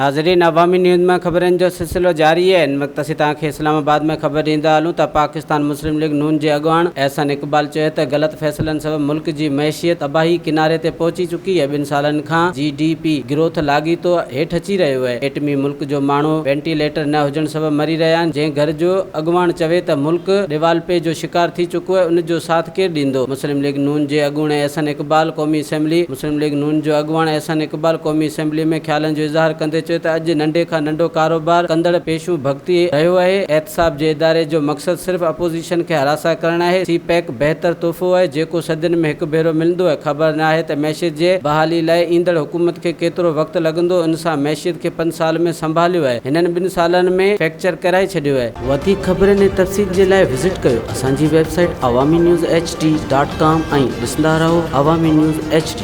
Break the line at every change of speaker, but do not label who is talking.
ناظرين عوامي نيوز مان خبرن جو سلسلو جاري آهي هن وقت اسين توهان کي اسلام آباد ۾ خبر ڏيندا هلون ته پاڪستان مسلم ليگ نون جي اڳواڻ احسن اقبال چيو ته غلط فيصلن سبب ملڪ جي معيشيت تباهي ڪناري تي پهچي چڪي آهي ٻن سالن کان جي ڊي پي گروٿ لاڳيتو هيٺ اچي رهيو آهي ايٽمي ملڪ جو ماڻهو وينٽيليٽر نه هجڻ سبب مري رهيا آهن جنهن گهر جو اڳواڻ چوي ته ملڪ ڏيوالپي جو شڪار ٿي چڪو آهي ان جو ساٿ ڪير ڏيندو مسلم ليگ نون جي اڳوڻي احسن اقبال قومي اسيمبلي مسلم ليگ نون جو اڳواڻ احسن اقبال قومي اسيمبلي ۾ خيالن جو اظهار ڪندي چيو ته اڄ ننڍي کان ننڍو ڪاروبار ڪندڙ پيشون ڀڳتي رهيو آهي، احتساب جي اداري جو مقصد صرف اپوزيشن کي هراسان ڪرڻ آهي، سي پيڪ بهتر تحفو آهي جيڪو صدين ۾ هڪ ڀيرو ملندو آهي، خبر ناهي ته معيشت جي بحالي لاء ايندڙ حڪومت کي ڪيترو وقت لڳندو، ان سان معيشت کي پنج سال ۾ سنڀاليو آهي، هنن ٻن سالن ۾ فيڪچر ڪرائي ڇڏيو آهي. وڌيڪ خبرن ۽ تفصيل جي لاء وزٽ ڪيو اسان جي website Awami news H D dot com ۽ ڏسندا رهو عوامي نيوز ايڇ ڊي.